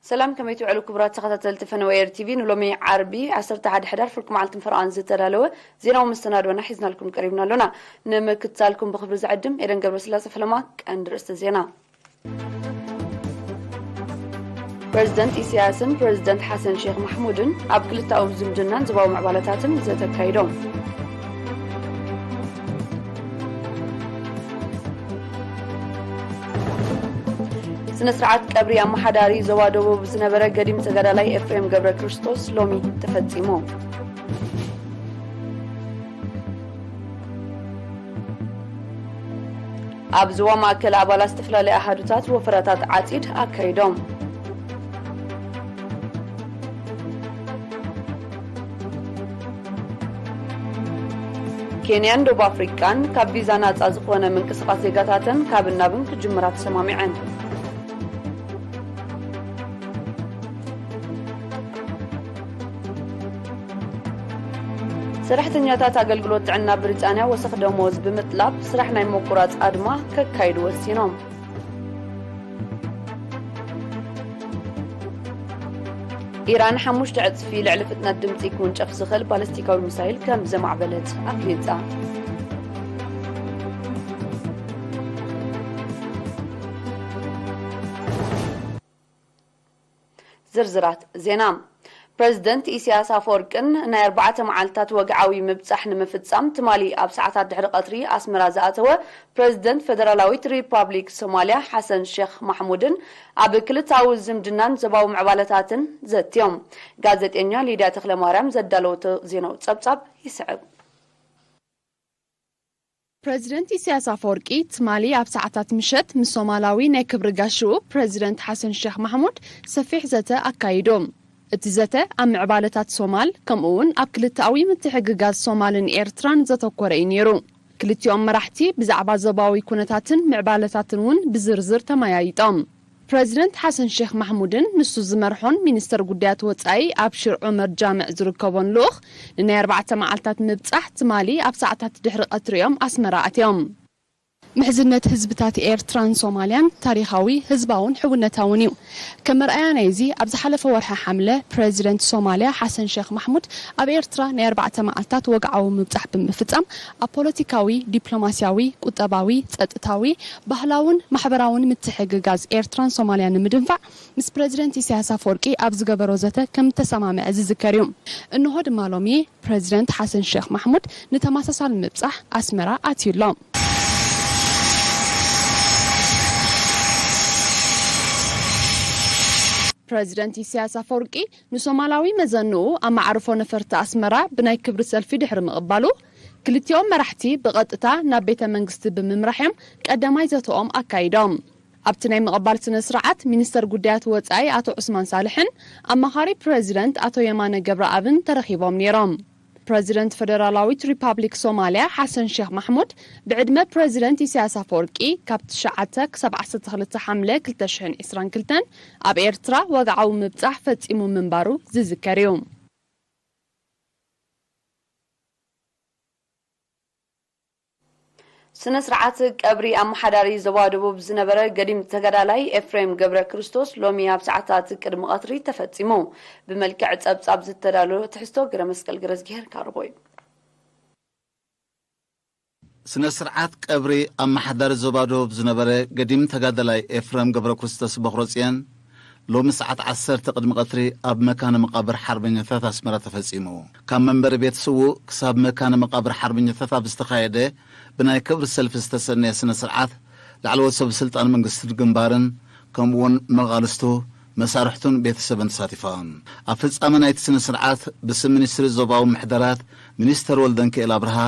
ሰላም፣ ከመይ ትውዕሉ ክቡራት ተኸታተልቲ ፈነወ ኤር ቲቪ? ንሎሚ ዓርቢ ዓሰርተ ሓደ ሕዳር ፍርቂ መዓልትን ፈረቓን ዝተዳለወ ዜናዊ መሰናዶና ሒዝናልኩም ቀሪብና ኣሎና። ንምክትታልኩም ብኽብሪ ዝዕድም ኤደን ገብረስላሴ ፈለማ። ቀንዲ ርእስቲ ዜና። ፕረዚደንት ኢሳያስን ፕረዚደንት ሓሰን ሼክ ማሕሙድን ኣብ ክልተኣዊ ዝምድናን ዞባዊ ምዕባለታትን ዘተካይዶም። ስነ ስርዓት ቀብሪ ኣመሓዳሪ ዞባ ደቡብ ዝነበረ ገዲም ተጋዳላይ ኤፍሬም ገብረ ክርስቶስ ሎሚ ተፈጺሙ። ኣብ ዞባ ማእከል ኣባላት ዝተፈላለዩ ኣሃዱታት ወፈራታት ዓጺድ ኣካይዶም። ኬንያን ደቡብ ኣፍሪቃን ካብ ቪዛ ናጻ ዝኾነ ምንቅስቓስ ዜጋታተን ካብ እናብን ክጅምራ ተሰማሚዐን። ሰራሕተኛታት ኣገልግሎት ጥዕና ብሪጣንያ ወሰኽ ደሞዝ ብምጥላብ ስራሕ ናይ ምቁራጽ ኣድማ ከካይዱ ወሲኖም። ኢራን ሓሙሽተ ዕጽፊ ልዕሊ ፍጥነት ድምጺ ክውንጨፍ ዝኽእል ባለስቲካዊ ሚሳይል ከም ዘማዕበለት ኣፍሊጣ። ዝርዝራት ዜና። ፕረዚደንት ኢሳያስ ኣፈወርቅን ናይ ኣርባዕተ መዓልታት ወግዓዊ ምብጻሕ ንምፍጻም ትማሊ ኣብ ሰዓታት ድሕሪ ቀትሪ ኣስመራ ዝኣተወ ፕረዚደንት ፈደራላዊት ሪፓብሊክ ሶማልያ ሓሰን ሼክ ማሕሙድን ኣብ ክልተኣዊ ዝምድናን ዞባዊ ምዕባለታትን ዘትዮም። ጋዜጠኛ ሊድያ ተኽለማርያም ዘዳለወቶ ዜናዊ ጸብጻብ ይስዕብ። ፕረዚደንት ኢሳያስ ኣፈወርቂ ትማሊ ኣብ ሰዓታት ምሸት ምስ ሶማላዊ ናይ ክብሪ ጋሽኡ ፕረዚደንት ሓሰን ሼክ ማሕሙድ ሰፊሕ ዘተ ኣካይዶም። እቲ ዘተ ኣብ ምዕባለታት ሶማል፣ ከምኡ እውን ኣብ ክልተኣዊ ምትሕግጋዝ ሶማልን ኤርትራን ዘተኮረ እዩ ነይሩ። ክልቲኦም መራሕቲ ብዛዕባ ዞባዊ ኩነታትን ምዕባለታትን እውን ብዝርዝር ተመያይጦም። ፕረዚደንት ሓሰን ሼክ ማሕሙድን ንሱ ዝመርሖን ሚኒስተር ጉዳያት ወጻኢ ኣብሽር ዑመር ጃምዕ ዝርከቦን ልኡኽ ንናይ ኣርባዕተ መዓልታት ምብጻሕ ትማሊ ኣብ ሰዓታት ድሕሪ ቀትሪኦም ኣስመራ ኣትዮም። ምሕዝነት ህዝብታት ኤርትራን ሶማልያን ታሪኻዊ፣ ህዝባውን ሕውነታውን እዩ። ከም መርኣያ ናይዚ፣ ኣብ ዝሓለፈ ወርሒ ሓምለ ፕረዚደንት ሶማልያ ሓሰን ሼክ ማሕሙድ ኣብ ኤርትራ ናይ ኣርባዕተ መዓልታት ወግዓዊ ምብጻሕ ብምፍጻም ኣብ ፖለቲካዊ፣ ዲፕሎማስያዊ፣ ቁጠባዊ፣ ጸጥታዊ፣ ባህላውን ማሕበራውን ምትሕግጋዝ ኤርትራን ሶማልያን ንምድንፋዕ ምስ ፕረዚደንት ኢሳያስ ኣፈወርቂ ኣብ ዝገበሮ ዘተ ከም እተሰማምዐ ዝዝከር እዩ። እንሆ ድማ ሎሚ ፕረዚደንት ሓሰን ሼክ ማሕሙድ ንተመሳሳሊ ምብጻሕ ኣስመራ ኣትዩ ኣሎ። ፕረዚደንት ኢሳያስ ኣፈወርቂ ንሶማላዊ መዘንኡ ኣብ መዓርፎ ነፈርቲ ኣስመራ ብናይ ክብሪ ሰልፊ ድሕሪ ምቕባሉ፣ ክልቲኦም መራሕቲ ብቐጥታ ናብ ቤተ መንግስቲ ብምምራሕ እዮም ቀዳማይ ዘተኦም ኣካይዶም። ኣብቲ ናይ ምቕባል ስነ ስርዓት ሚኒስተር ጉዳያት ወጻኢ ኣቶ ዑስማን ሳልሕን ኣማኻሪ ፕረዚደንት ኣቶ የማነ ገብረኣብን ተረኺቦም ነይሮም። ፕረዚደንት ፈደራላዊት ሪፓብሊክ ሶማልያ ሓሰን ሼክ ማሕሙድ ብዕድመ ፕረዚደንት ኢሳያስ ኣፈወርቂ ካብ ትሽዓተ ክሳብ ዓሰርተ ክልተ ሓምለ ክልተ ሽሕን ዕስራን ክልተን ኣብ ኤርትራ ወግዓዊ ምብጻሕ ፈጺሙ ምንባሩ ዝዝከር እዩ። ስነ ስርዓት ቀብሪ ኣመሓዳሪ ዞባ ደቡብ ዝነበረ ገዲም ተጋዳላይ ኤፍሬም ገብረ ክርስቶስ ሎሚ ኣብ ሰዓታት ቅድሚ ቀትሪ ተፈጺሙ። ብመልክዕ ጸብጻብ ዝተዳለወ ትሕዝቶ ገረ መስቀል ገረዝጊሄር ካርቦ እዩ። ስነ ስርዓት ቀብሪ ኣመሓዳሪ ዞባ ደቡብ ዝነበረ ገዲም ተጋዳላይ ኤፍሬም ገብረ ክርስቶስ በኽረጽዮን ሎሚ ሰዓት ዓሰርተ ቅድሚ ቀትሪ ኣብ መካነ መቓብር ሓርበኛታት ኣስመራ ተፈጺሙ። ካብ መንበሪ ቤት ስዉእ ክሳብ መካነ መቓብር ሓርበኛታት ኣብ ዝተኻየደ ብናይ ክብሪ ሰልፊ ዝተሰነየ ስነ ስርዓት፣ ላዕለዎት ሰብ ስልጣን መንግስትን ግንባርን፣ ከምኡ እውን መቓልስቱ፣ መሳርሕቱን ቤተሰብን ተሳቲፎም። ኣብ ፍጻመ ናይቲ ስነ ስርዓት ብስም ሚኒስትሪ ዞባዊ ምሕደራት ሚኒስተር ወልደንክኤል ኣብርሃ፣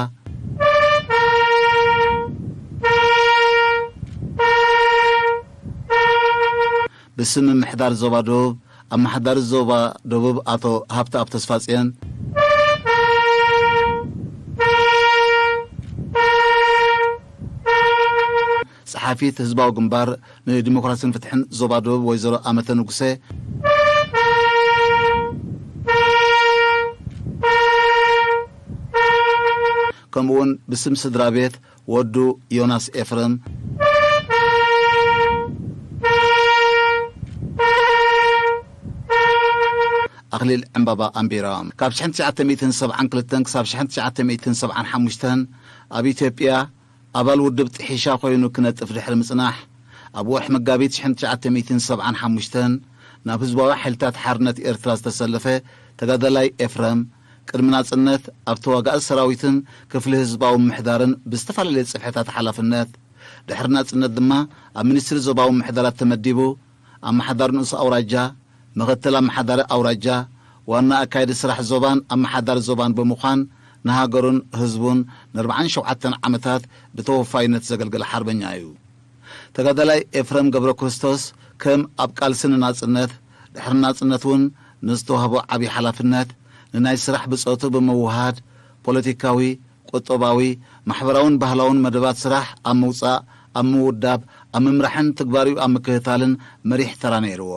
ብስም ምምሕዳር ዞባ ደቡብ ኣመሓዳሪ ዞባ ደቡብ ኣቶ ሃብተኣብ ተስፋጽዮን፣ ጸሓፊት ህዝባዊ ግንባር ንዲሞክራሲን ፍትሕን ዞባ ደቡብ ወይዘሮ ኣመተ ንጉሴ፣ ከምኡውን ብስም ስድራ ቤት ወዱ ዮናስ ኤፍረም፣ ኣኽሊል ዕምባባ ኣንቢሮም። ካብ ሽሕን ትሽዓተ ሚእትን ሰብዓን ክልተን ክሳብ ሽሕን ትሽዓተ ሚእትን ሰብዓን ሓሙሽተን ኣብ ኢትዮጵያ ኣባል ውድብ ጥሒሻ ኮይኑ ክነጥፍ ድሕሪ ምጽናሕ፣ ኣብ ወርሒ መጋቢት ሽሕን ትሽዓተ ሚእትን ሰብዓን ሓሙሽተን ናብ ህዝባዊ ሓይልታት ሓርነት ኤርትራ ዝተሰለፈ ተጋዳላይ ኤፍረም፣ ቅድሚ ናጽነት ኣብ ተዋጋኢ ሰራዊትን ክፍሊ ህዝባዊ ምሕዳርን ብዝተፈላለየ ጽፍሕታት ሓላፍነት፣ ድሕሪ ናጽነት ድማ ኣብ ሚኒስትሪ ዞባዊ ምሕደራት ተመዲቡ፣ ኣመሓዳሪ ንኡስ ኣውራጃ፣ ምኽትል ኣመሓዳሪ ኣውራጃ፣ ዋና ኣካያዲ ስራሕ ዞባን ኣመሓዳሪ ዞባን ብምዃን ንሃገሩን ህዝቡን ንኣርብዓን ሸውዓተን ዓመታት ብተወፋይነት ዘገልገለ ሓርበኛ እዩ። ተጋዳላይ ኤፍረም ገብረ ክርስቶስ ከም ኣብ ቃልሲ ንናጽነት፣ ድሕሪ ናጽነት እውን ንዝተዋህቦ ዓብዪ ሓላፍነት ንናይ ስራሕ ብጾቱ ብምውሃድ ፖለቲካዊ፣ ቁጠባዊ፣ ማሕበራውን ባህላውን መደባት ስራሕ ኣብ ምውጻእ፣ ኣብ ምውዳብ፣ ኣብ ምምራሕን ትግባሪኡ ኣብ ምክትታልን መሪሕ ተራ ነይርዎ።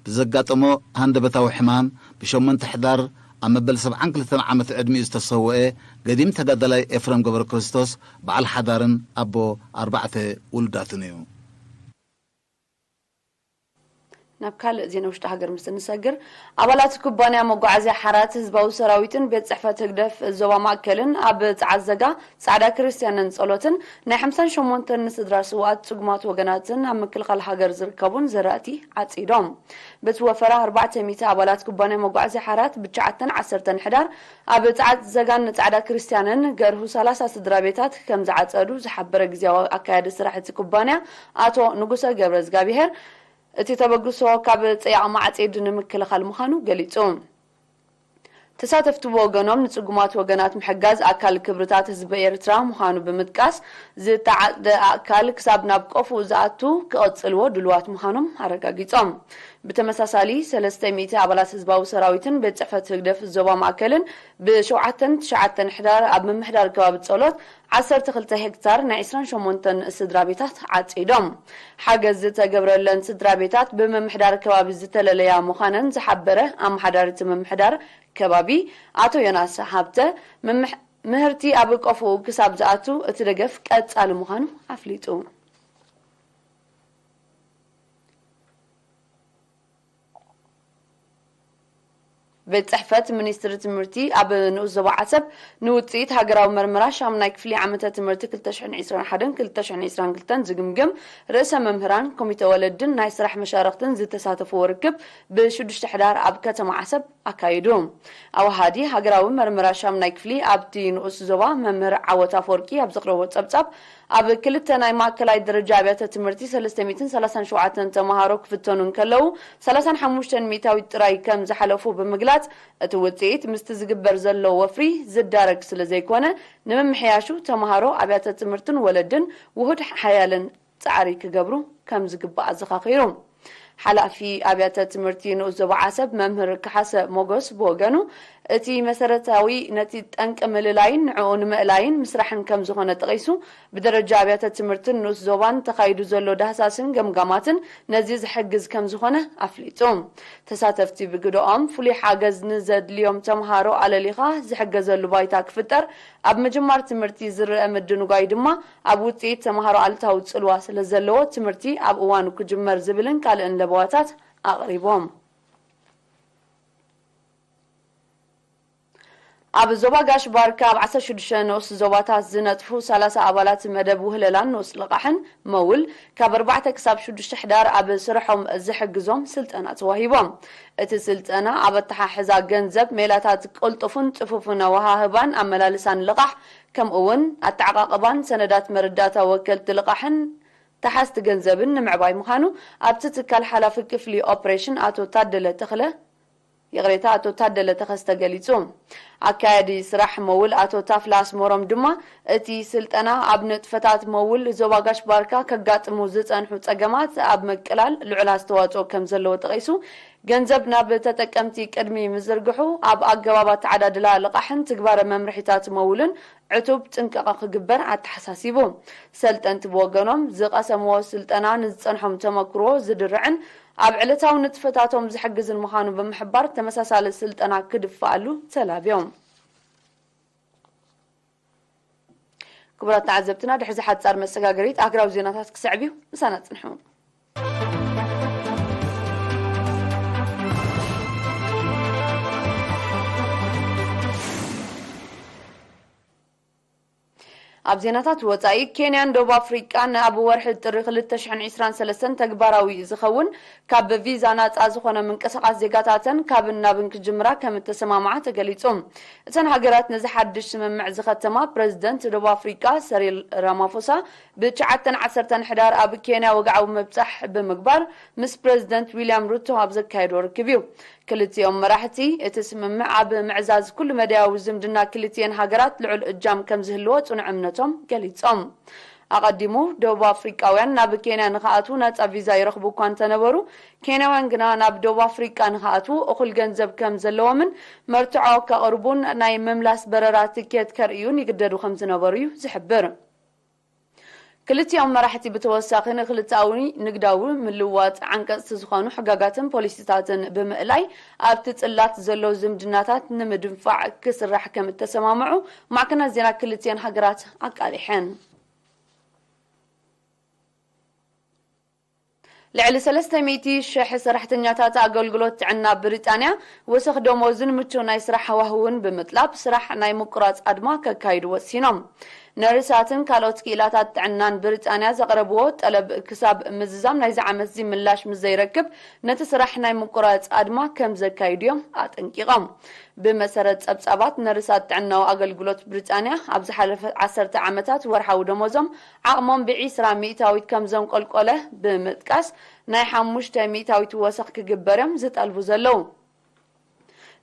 ብዘጋጠሞ ሃንደበታዊ ሕማም ብሸሞንተ ሕዳር ኣብ መበል ሰብዓን ክልተን ዓመት ዕድሚኡ ዝተሰወኤ ገዲም ተጋዳላይ ኤፍረም ገብረ ክርስቶስ በዓል ሓዳርን ኣቦ ኣርባዕተ ውሉዳትን እዩ። ናብ ካልእ ዜና ውሽጢ ሃገር ምስ እንሰግር፣ ኣባላት ኩባንያ መጓዓዝያ ሓራት ህዝባዊ ሰራዊትን ቤት ጽሕፈት ህግደፍ ዞባ ማእከልን ኣብ ጸዓት ዘጋ ጻዕዳ ክርስትያንን ጸሎትን ናይ ሓምሳን ሸሞንተን ንስድራ ስውኣት ጽጉማት ወገናትን ኣብ ምክልኻል ሃገር ዝርከቡን ዘራእቲ ዓጺዶም። በቲ ወፈራ ኣርባዕተ ሚእቲ ኣባላት ኩባንያ መጓዓዝያ ሓራት ብትሽዓተን ዓሰርተን ሕዳር ኣብ ጻዕት ዘጋን ጻዕዳ ክርስትያንን ገርሁ ሰላሳ ስድራ ቤታት ከም ዝዓጸዱ ዝሓበረ ግዝያዊ ኣካያዲ ስራሕ እቲ ኩባንያ ኣቶ ንጉሰ ገብረ እግዚኣብሔር፣ እቲ ተበግሶ ካብ ጸያቕ ማዕጺድ ንምክልኻል ምዃኑ ገሊጹ። ተሳተፍቲ ብወገኖም፣ ንጽጉማት ወገናት ምሕጋዝ ኣካል ክብርታት ህዝቢ ኤርትራ ምዃኑ ብምጥቃስ፣ ዝተዓጽደ ኣካል ክሳብ ናብ ቆፎኡ ዝኣቱ ክቐጽልዎ ድሉዋት ምዃኖም ኣረጋጊጾም። ብተመሳሳሊ፣ ሰለስተ ሚእቲ ኣባላት ህዝባዊ ሰራዊትን ቤት ጽሕፈት ህግደፍ ዞባ ማእከልን ብሸውዓተን ትሽዓተን ሕዳር ኣብ ምምሕዳር ከባቢ ጸሎት ዓሰርተ ክልተ ሄክታር ናይ ዕስራን ሸሞንተን ስድራ ቤታት ዓጺዶም። ሓገዝ ዝተገብረለን ስድራ ቤታት ብምምሕዳር ከባቢ ዝተለለያ ምዃነን ዝሓበረ ኣመሓዳሪ እቲ ምምሕዳር ከባቢ ኣቶ ዮናስ ሃብተ፣ ምምሕ-፣ ምህርቲ ኣብ ቆፎኡ ክሳብ ዝኣቱ እቲ ደገፍ ቀጻሊ ምዃኑ ኣፍሊጡ። ቤት ጽሕፈት ሚኒስትሪ ትምህርቲ ኣብ ንኡስ ዞባ ዓሰብ ንውጽኢት ሃገራዊ መርመራ ሻምናይ ክፍሊ ዓመተ ትምህርቲ ክልተ ሽሕን ዕስራን ሓደን ክልተ ሽሕን ዕስራን ክልተን ዝግምግም ርእሰ መምህራን ኮሚተ ወለድን ናይ ስራሕ መሻርኽትን ዝተሳተፍዎ ርክብ ብሽዱሽተ ሕዳር ኣብ ከተማ ዓሰብ ኣካይዱ። ኣውሃዲ ሃገራዊ መርመራ ሻምናይ ክፍሊ ኣብቲ ንኡስ ዞባ መምህር ዓወት ኣፈወርቂ ኣብ ዘቕረቦ ጸብጻብ፣ ኣብ ክልተ ናይ ማእከላይ ደረጃ ኣብያተ ትምህርቲ ሰለስተ ሚእትን ሰላሳን ሸውዓተን ተመሃሮ ክፍተኑ እንከለዉ፣ ሰላሳን ሓሙሽተን ሚእታዊት ጥራይ ከም ዝሓለፉ ብምግላጽ፣ እቲ ውጽኢት ምስቲ ዝግበር ዘሎ ወፍሪ ዝዳረግ ስለ ዘይኮነ፣ ንምምሕያሹ ተመሃሮ፣ ኣብያተ ትምህርትን ወለድን ውሁድ ሓያልን ጻዕሪ ክገብሩ ከም ዝግባእ ኣዘኻኺሩ። ሓላፊ ኣብያተ ትምህርቲ ንኡስ ዞባ ዓሰብ መምህር ካሓሰ ሞጎስ ብወገኑ፣ እቲ መሰረታዊ ነቲ ጠንቂ ምልላይን ንዕኡ ንምእላይን ምስራሕን ከም ዝኾነ ጠቒሱ፣ ብደረጃ ኣብያተ ትምህርትን ንኡስ ዞባን ተኻይዱ ዘሎ ዳህሳስን ገምጋማትን ነዚ ዝሕግዝ ከም ዝኾነ ኣፍሊጡ። ተሳተፍቲ ብግደኦም፣ ፍሉይ ሓገዝ ንዘድልዮም ተምሃሮ ኣለሊኻ ዝሕገዘሉ ባይታ ክፍጠር፣ ኣብ ምጅማር ትምህርቲ ዝረአ ምድንጓይ ድማ ኣብ ውጽኢት ተምሃሮ ኣሉታዊ ጽልዋ ስለ ዘለዎ፣ ትምህርቲ ኣብ እዋኑ ክጅመር ዝብልን ካልእን ለበዋታት ኣቕሪቦም። ኣብ ዞባ ጋሽ ባርካ ኣብ ዓሰርተ ሽዱሽተ ንኡስ ዞባታት ዝነጥፉ ሰላሳ ኣባላት መደብ ውህለላን ንኡስ ልቓሕን መውል ካብ ኣርባዕተ ክሳብ ሽዱሽተ ሕዳር ኣብ ስርሖም ዝሕግዞም ስልጠና ተዋሂቦም። እቲ ስልጠና ኣብ ኣተሓሕዛ ገንዘብ፣ ሜላታት ቅልጡፍን ጽፉፍን ኣወሃህባን ኣመላልሳን ልቓሕ፣ ከምኡ እውን ኣተዓቓቕባን ሰነዳት መረዳእታ ወከልቲ ልቓሕን ተሓዝቲ ገንዘብን ንምዕባይ ምዃኑ ኣብቲ ትካል ሓላፊ ክፍሊ ኦፕሬሽን ኣቶ ታደለ ተኽለ፣ ይቕሬታ፣ ኣቶ ታደለ ተኸስተ ገሊጹ። ኣካያዲ ስራሕ መውል ኣቶ ታፍላ ኣስመሮም ድማ፣ እቲ ስልጠና ኣብ ንጥፈታት መውል ዞባ ጋሽ ባርካ ከጋጥሙ ዝጸንሑ ጸገማት ኣብ ምቅላል ልዑል ኣስተዋጽኦ ከም ዘለዎ ጠቒሱ፣ ገንዘብ ናብ ተጠቀምቲ ቅድሚ ምዝርግሑ፣ ኣብ ኣገባብ ኣተዓዳድላ ልቓሕን ትግባረ መምርሒታት መውልን ዕቱብ ጥንቃቐ ክግበር ኣተሓሳሲቡ። ሰልጠንቲ ብወገኖም፣ ዝቐሰምዎ ስልጠና ንዝጸንሖም ተመክሮ ዝድርዕን ኣብ ዕለታዊ ንጥፈታቶም ዝሕግዝን ምዃኑ ብምሕባር፣ ተመሳሳሊ ስልጠና ክድፋኣሉ ተላብዮም። ክቡራት ተዓዘብትና፣ ድሕዚ ሓጻር መሰጋገሪት ኣህጉራዊ ዜናታት ክስዕብ እዩ። ምሳና ጽንሑ። ኣብ ዜናታት ወጻኢ፣ ኬንያን ደቡብ ኣፍሪቃን ኣብ ወርሒ ጥሪ ክልተ ሽሕን ዕስራን ሰለስተን ተግባራዊ ዝኸውን ካብ ቪዛ ናጻ ዝኾነ ምንቅስቓስ ዜጋታተን ካብን ናብን ክጅምራ ከም እተሰማምዓ ተገሊጹ። እተን ሃገራት ነዚ ሓድሽ ስምምዕ ዝኸተማ ፕረዚደንት ደቡብ ኣፍሪቃ ሰሪል ራማፎሳ ብትሽዓተን ዓሰርተን ሕዳር ኣብ ኬንያ ወግዓዊ ምብጻሕ ብምግባር ምስ ፕረዚደንት ዊልያም ሩቶ ኣብ ዘካየዶ ርክብ እዩ። ክልቲኦም መራሕቲ እቲ ስምምዕ ኣብ ምዕዛዝ ኩሉ መዳያዊ ዝምድና ክልቲኤን ሃገራት ልዑል እጃም ከም ዝህልዎ ጽኑዕ እምነቶም ገሊጾም። ኣቐዲሙ ደቡብ ኣፍሪቃውያን ናብ ኬንያ ንኽኣትዉ ናጻ ቪዛ ይረኽቡ እኳ እንተነበሩ፣ ኬንያውያን ግና ናብ ደቡብ ኣፍሪቃ ንኽኣትዉ እኹል ገንዘብ ከም ዘለዎምን መርትዖ ከቕርቡን ናይ ምምላስ በረራ ትኬት ከርእዩን ይግደዱ ከም ዝነበሩ እዩ ዝሕብር። ክልቲኦም መራሕቲ ብተወሳኺ ንክልተኣዊ ንግዳዊ ምልውዋጥ ዓንቀጽቲ ዝኾኑ ሕጋጋትን ፖሊሲታትን ብምእላይ ኣብቲ ጽላት ዘሎ ዝምድናታት ንምድንፋዕ ክስራሕ ከም እተሰማምዑ ማዕከናት ዜና ክልቲኤን ሃገራት ኣቃሊሐን። ልዕሊ ሰለስተ ሚእቲ ሽሕ ሰራሕተኛታት ኣገልግሎት ጥዕና ብሪጣንያ ወሰኽ ደሞዝን ምቹው ናይ ስራሕ ሃዋህውን ብምጥላብ ስራሕ ናይ ምቁራጽ ኣድማ ከካይዱ ወሲኖም። ነርሳትን ካልኦት ክኢላታት ጥዕናን ብሪጣንያ ዘቕረብዎ ጠለብ ክሳብ ምዝዛም ናይዚ ዓመት እዚ ምላሽ ምስ ዘይረክብ ነቲ ስራሕ ናይ ምቁራጽ ኣድማ ከም ዘካይዱ እዮም ኣጠንቂቖም። ብመሰረት ጸብጻባት ነርሳት ጥዕናዊ ኣገልግሎት ብሪጣንያ ኣብ ዝሓለፈ ዓሰርተ ዓመታት ወርሓዊ ደሞዞም ዓቕሞም ብዒስራ ሚእታዊት ከም ዘንቆልቆለ ብምጥቃስ ናይ ሓሙሽተ ሚእታዊት ወሰኽ ክግበር እዮም ዝጠልቡ ዘለዉ።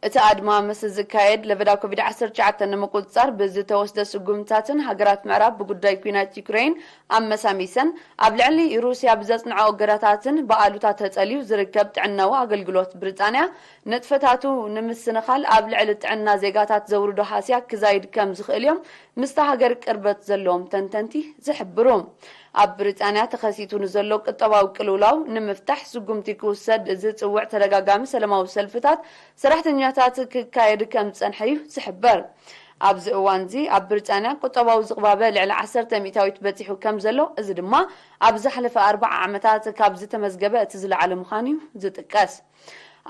እቲ ኣድማ ምስ ዝካየድ ለበዳ ኮቪድ ዓሰርተ ትሽዓተ ንምቁጽጻር ብዝተወስደ ስጉምትታትን ሃገራት ምዕራብ ብጉዳይ ኲናት ዩክሬን ኣመሳሚሰን ኣብ ልዕሊ ሩስያ ብዘጽንዖ እገዳታትን ብኣሉታ ተጸልዩ ዝርከብ ጥዕናዊ ኣገልግሎት ብሪጣንያ ንጥፈታቱ ንምስንኻል ኣብ ልዕሊ ጥዕና ዜጋታት ዘውርዶ ሃስያ ክዛይድ ከም ዝኽእል እዮም ምስታ ሃገር ቅርበት ዘለዎም ተንተንቲ ዝሕብሩ። ኣብ ብሪጣንያ ተኸሲቱ ንዘሎ ቁጠባዊ ቅልውላው ንምፍታሕ ስጉምቲ ክውሰድ ዝጽውዕ ተደጋጋሚ ሰላማዊ ሰልፍታት ሰራሕተኛታት ክካየድ ከም ዝጸንሐ እዩ ዝሕበር። ኣብዚ እዋንዚ ኣብ ብሪጣንያ ቁጠባዊ ዝቕባበ ልዕሊ ዓሰርተ ሚእታዊት በጺሑ ከም ዘሎ፣ እዚ ድማ ኣብ ዝሓለፈ ኣርባዓ ዓመታት ካብ ዝተመዝገበ እቲ ዝለዓለ ምዃኑ እዩ ዝጥቀስ።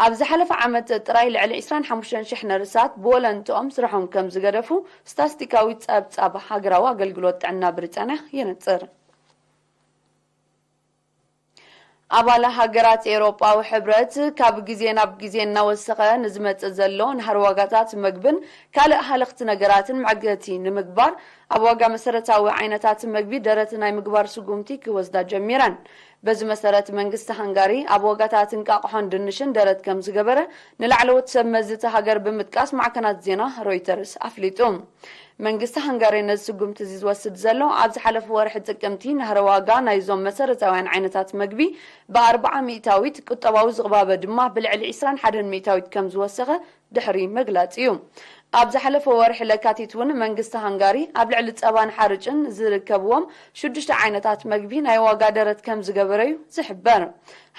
ኣብ ዝሓለፈ ዓመት ጥራይ ልዕሊ ዕስራን ሓሙሽተን ሽሕ ነርሳት ብወለንትኦም ስራሖም ከም ዝገደፉ ስታስቲካዊ ጸብጻብ ሃገራዊ ኣገልግሎት ጥዕና ብሪጣንያ የነጽር። ኣባል ሃገራት ኤውሮጳዊ ሕብረት ካብ ግዜ ናብ ግዜ እናወሰኸ ንዝመጽእ ዘሎ ናህሪ ዋጋታት መግብን ካልእ ሃለኽቲ ነገራትን መዕገቲ ንምግባር ኣብ ዋጋ መሰረታዊ ዓይነታት መግቢ ደረት ናይ ምግባር ስጉምቲ ክወስዳ ጀሚረን። በዚ መሰረት መንግስቲ ሃንጋሪ ኣብ ዋጋታት እንቃቕሖን ድንሽን ደረት ከም ዝገበረ ንላዕለዎት ሰብ መዚ እታ ሃገር ብምጥቃስ ማዕከናት ዜና ሮይተርስ ኣፍሊጡ። መንግስቲ ሃንጋሪ ነዚ ስጉምቲ እዚ ዝወስድ ዘሎ ኣብ ዝሓለፈ ወርሒ ጥቅምቲ ናህሪ ዋጋ ናይዞም መሰረታውያን ዓይነታት መግቢ ብኣርባዓ ሚእታዊት፣ ቁጠባዊ ዝቕባበ ድማ ብልዕሊ ዕስራን ሓደን ሚእታዊት ከም ዝወሰኸ ድሕሪ ምግላጽ እዩ። ኣብ ዝሓለፈ ወርሒ ለካቲት እውን መንግስቲ ሃንጋሪ ኣብ ልዕሊ ጸባን ሓርጭን ዝርከብዎም ሽዱሽተ ዓይነታት መግቢ ናይ ዋጋ ደረት ከም ዝገበረ እዩ ዝሕበር።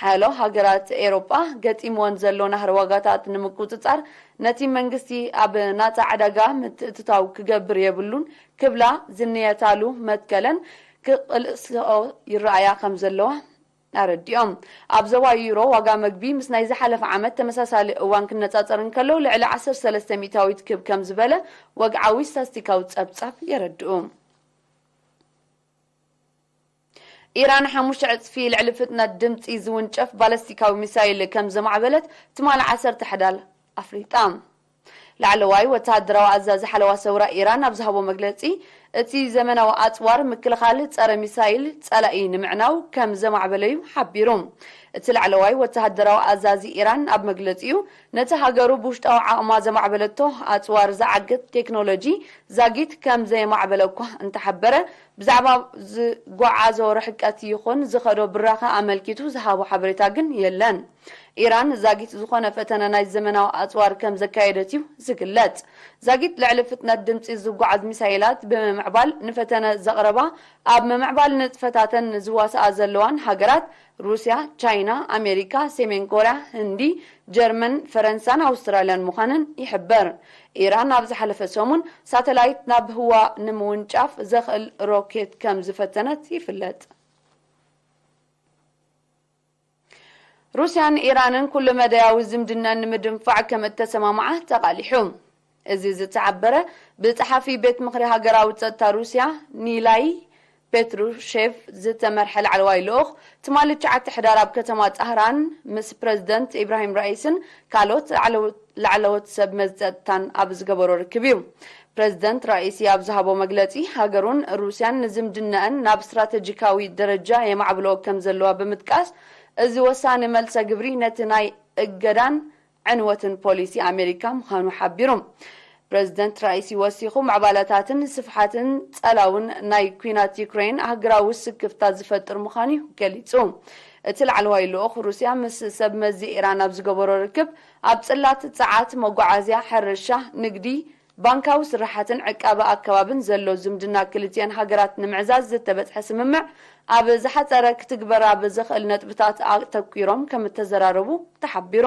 ሓያሎ ሃገራት ኤውሮጳ ገጢምወን ዘሎ ናህሪ ዋጋታት ንምቁጽጻር ነቲ መንግስቲ ኣብ ናጻ ዕዳጋ ምትእትታው ክገብር የብሉን ክብላ ዝንየታሉ መትከለን ክቕልስኦ ይረኣያ ከም ዘለዋ ኣረዲኦም። ኣብ ዞባ ዩሮ ዋጋ መግቢ ምስ ናይ ዝሓለፈ ዓመት ተመሳሳሊ እዋን ክነጻጸር እንከሎ ልዕሊ ዓሰርተ ሰለስተ ሚእታዊት ክብ ከም ዝበለ ወግዓዊ ስታስቲካዊ ጸብጻብ የረድኡ። ኢራን ሓሙሽተ ዕጽፊ ልዕሊ ፍጥነት ድምጺ ዝውንጨፍ ባለስቲካዊ ሚሳይል ከም ዘማዕበለት ትማሊ ዓሰርተ ሕዳር ኣፍሊጣ። ላዕለዋይ ወተሃደራዊ ኣዛዚ ሓለዋ ሰውራ ኢራን ኣብ ዝሃቦ መግለጺ፣ እቲ ዘመናዊ ኣጽዋር ምክልኻል ጸረ ሚሳይል ጸላኢ ንምዕናው ከም ዘማዕበለዩ ሓቢሩ። እቲ ላዕለዋይ ወተሃደራዊ ኣዛዚ ኢራን ኣብ መግለጺኡ፣ ነቲ ሃገሩ ብውሽጣዊ ዓቕማ ዘማዕበለቶ ኣጽዋር ዝዓግት ቴክኖሎጂ ዛጊት ከም ዘየማዕበለ እኳ እንተሓበረ፣ ብዛዕባ ዝጓዓዞ ርሕቀት ይኹን ዝኸዶ ብራኸ ኣመልኪቱ ዝሃቦ ሓበሬታ ግን የለን። ኢራን ዛጊት ዝኾነ ፈተነ ናይ ዘመናዊ ኣጽዋር ከም ዘካየደት እዩ ዝግለጽ። ዛጊት ልዕሊ ፍጥነት ድምጺ ዝጓዓዝ ሚሳይላት ብምምዕባል ንፈተነ ዘቕረባ፣ ኣብ ምምዕባል ንጥፈታተን ዝዋስኣ ዘለዋን ሃገራት ሩስያ፣ ቻይና፣ ኣሜሪካ፣ ሰሜን ኮርያ፣ ህንዲ፣ ጀርመን፣ ፈረንሳን ኣውስትራልያን ምዃነን ይሕበር። ኢራን ኣብ ዝሓለፈ ሰሙን ሳተላይት ናብ ህዋ ንምውንጫፍ ዘኽእል ሮኬት ከም ዝፈተነት ይፍለጥ። ሩስያን ኢራንን ኩሉ መዳያዊ ዝምድናን ንምድንፋዕ ከም እተሰማምዓ ተቓሊሑ። እዚ ዝተዓበረ ብጸሓፊ ቤት ምኽሪ ሃገራዊ ጸጥታ ሩስያ ኒላይ ፔትሩሼቭ ዝተመርሐ ላዕለዋይ ልኡኽ፣ ትማሊ ትሽዓተ ሕዳር ኣብ ከተማ ጣህራን ምስ ፕረዚደንት ኢብራሂም ራኢስን ካልኦት ላዕለዎት ላዕለዎት ሰብ መዚ ጸጥታን ኣብ ዝገበሮ ርክብ እዩ። ፕረዚደንት ራኢሲ ኣብ ዝሃቦ መግለጺ፣ ሃገሩን ሩስያን ንዝምድነአን ናብ ስትራተጂካዊ ደረጃ የማዕብሎ ከም ዘለዋ ብምጥቃስ፣ እዚ ወሳኒ መልሰ ግብሪ ነቲ ናይ እገዳን ዕንወትን ፖሊሲ ኣሜሪካ ምዃኑ ሓቢሩ። ፕረዚደንት ራኢሲ ወሲኹ፣ ምዕባለታትን ስፍሓትን ጸላውን ናይ ኲናት ዩክሬን ኣህግራዊ ስክፍታ ዝፈጥር ምዃኑ እዩ ገሊጹ። እቲ ላዕለዋይ ልኡኽ፣ ሩስያ ምስ ሰብ መዚ ኢራን ኣብ ዝገበሮ ርክብ፣ ኣብ ጽላት ጸዓት፣ መጓዓዝያ፣ ሕርሻ፣ ንግዲ፣ ባንካዊ ስራሓትን ዕቃበ ኣከባብን ዘሎ ዝምድና ክልቲኣን ሃገራት ንምዕዛዝ ዝተበጽሐ ስምምዕ፣ ኣብ ዝሓጸረ ክትግበር ኣብ ዝኽእል ነጥብታት ኣተኲሮም ከም እተዘራረቡ ተሓቢሩ።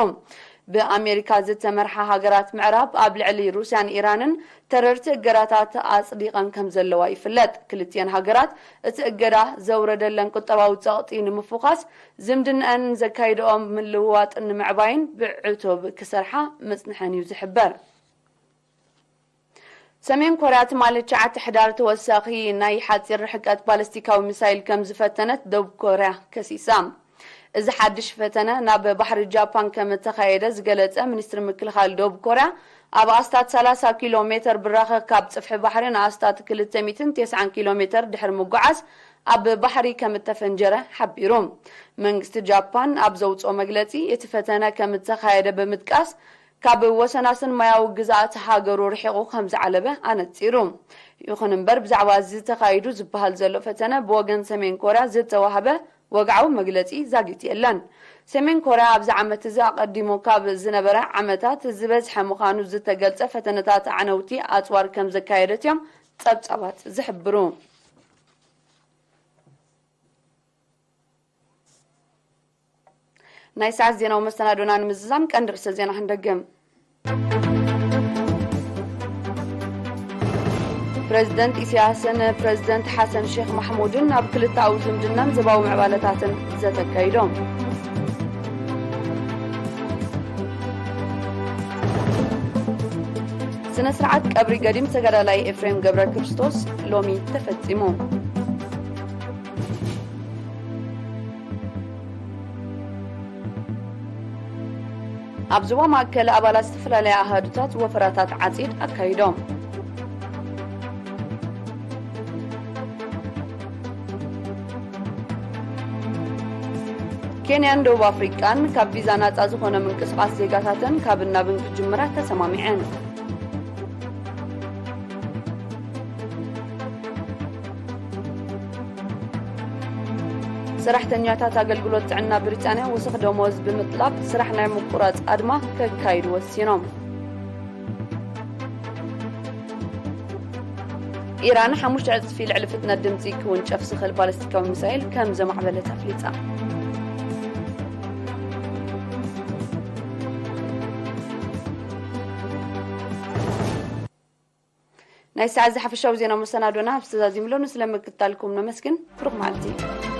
ብኣሜሪካ ዝተመርሓ ሃገራት ምዕራብ ኣብ ልዕሊ ሩስያን ኢራንን ተረርቲ እገዳታት ኣጽዲቐን ከም ዘለዋ ይፍለጥ። ክልቲኣን ሃገራት እቲ እገዳ ዘውረደለን ቁጠባዊ ጸቕጢ ንምፍዃስ ዝምድነአን ዘካይደኦም ምልውዋጥን ንምዕባይን ብዕቱብ ክሰርሓ ምጽንሐን እዩ ዝሕበር። ሰሜን ኮርያ ትማሊ ትሽዓተ ሕዳር ተወሳኺ ናይ ሓጺር ርሕቀት ባለስቲካዊ ሚሳይል ከም ዝፈተነት ደቡብ ኮርያ ከሲሳ። እዚ ሓድሽ ፈተነ ናብ ባሕሪ ጃፓን ከም እተኻየደ ዝገለጸ ሚኒስትሪ ምክልኻል ደቡብ ኮርያ፣ ኣብ ኣስታት ሰላሳ ኪሎ ሜተር ብራኸ ካብ ጽፍሒ ባሕሪ ንኣስታት ክልተ ሚእትን ተስዓን ኪሎ ሜተር ድሕሪ ምጉዓዝ ኣብ ባሕሪ ከም እተፈንጀረ ሓቢሩ። መንግስቲ ጃፓን ኣብ ዘውጽኦ መግለጺ፣ እቲ ፈተነ ከም እተኻየደ ብምጥቃስ፣ ካብ ወሰናስን ማያዊ ግዝኣት ሃገሩ ርሒቑ ከም ዝዓለበ ኣነጺሩ። ይኹን እምበር፣ ብዛዕባ እዚ ተኻይዱ ዝበሃል ዘሎ ፈተነ ብወገን ሰሜን ኮርያ ዝተዋህበ ወግዓዊ መግለጺ ዛጊት የለን። ሰሜን ኮርያ ኣብዚ ዓመት እዚ ኣቐዲሙ ካብ ዝነበረ ዓመታት ዝበዝሐ ምዃኑ ዝተገልጸ ፈተነታት ኣዕነውቲ ኣጽዋር ከም ዘካየደት እዮም ጸብጻባት ዝሕብሩ። ናይ ሰዓት ዜናዊ መሰናዶና ንምዝዛም ቀንዲ ርእሰ ዜና ክንደግም። ፕረዚደንት ኢሳያስን ፕረዚደንት ሓሰን ሼክ ማሕሙድን ኣብ ክልተኣዊ ዝምድናን ዞባዊ ምዕባለታትን ዘተ ኣካይዶም። ስነ ስርዓት ቀብሪ ገዲም ተጋዳላይ ኤፍሬም ገብረ ክርስቶስ ሎሚ ተፈጺሙ። ኣብ ዞባ ማእከል ኣባላት ዝተፈላለያ ኣሃዱታት ወፈራታት ዓጺድ ኣካይዶም። ኬንያን ደቡብ ኣፍሪቃን ካብ ቪዛ ናጻ ዝኾነ ምንቅስቓስ ዜጋታተን ካብን ናብን ክጅምራ ተሰማሚዐን። ሰራሕተኛታት ኣገልግሎት ጥዕና ብሪጣንያ ወሰኽ ደሞዝ ብምጥላብ ስራሕ ናይ ምቁራጽ ኣድማ ከካይዱ ወሲኖም። ኢራን ሓሙሽተ ዕጽፊ ልዕሊ ፍጥነት ድምጺ ክውንጨፍ ዝኽእል ባለስቲካዊ ሚሳይል ከም ዘማዕበለት ኣፍሊጻ። ናይ ሰዓት ዝሓፈሻዊ ዜና መሰናዶና ኣብ ዝተዛዚምሎ ንስለ ምክትታልኩም ነመስግን። ብሩኽ መዓልቲ።